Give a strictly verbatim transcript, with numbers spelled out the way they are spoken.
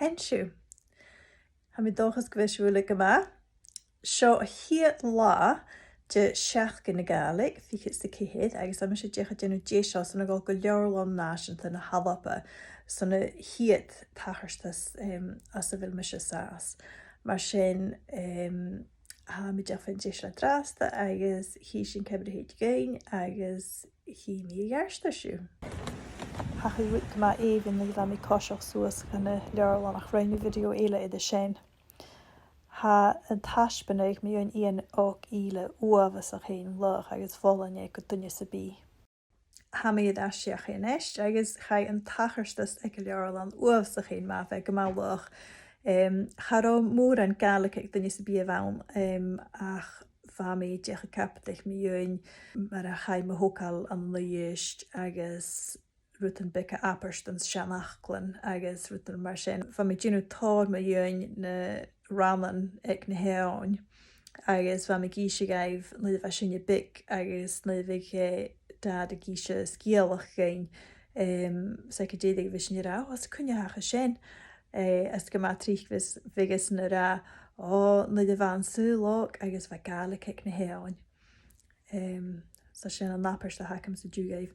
an-diugh. Tha mi an dòchas gu bheil sibh uile gu math. Seo a' chiad latha de Sheachdain na Gàidhlig, fichead 's a ceithir, agus tha mise a' dol a dhèanamh deiseil airson a dhol gu Leabharlann Nàiseanta na h-Alba, son a' chiad tachartas, em, anns a bheil mise an sàs. Mar sin, em, tha mi a' dol a dh'fhaighinn deiseil an-dràsta agus chì sinn ciamar a thèid dhuinn agus chì mi a dh'aithghearr sibh. Thachair rud gu math èibhinn nuair a bha mi a' coiseachd suas chun an leabharlann, ach rinn mi video eile air sin. Tha an taisbeanadh mu dheidhinn Iain Òg Ìle uabhasach fhèin laghach agus mholainn e do dhuine sam bith. Tha mi air ais a-rithist a-nis agus chaidh an tachartas aig an leabharlann uabhasach fhèin math, bha e gu math laghach. Em, cha robh mòran Gàidhlig aig duine sam bith a bh' ann, em, ach bha mi dìreach a' cabadaich mu dheidhinn mar a chaidh mo thogail ann an Uibhist agus rudan beaga a' tachairt don seanfhaclan agus rudan mar sin. Bha mi a' dèanamh tòrr mu dheidhinn na rannan aig na h-eòin agus bha mi ag innse dhaibh nuair a bha sinne beag agus nuair a bhiodh, eh, Dad ag innse sgeulachd dhuinn, em, 's e gu dè bhiodh sinne ag ràdh, "Ò, 's cuine a thachair sin?" Eh, is gu math tric bhiodh, bhiodh esan ag ràdh, "Ò, nuair a bha an saoghal òg agus bha Gàidhlig aig na h-eòin." Em, so sin an abairt a th' agamsa an-diugh dhaibh.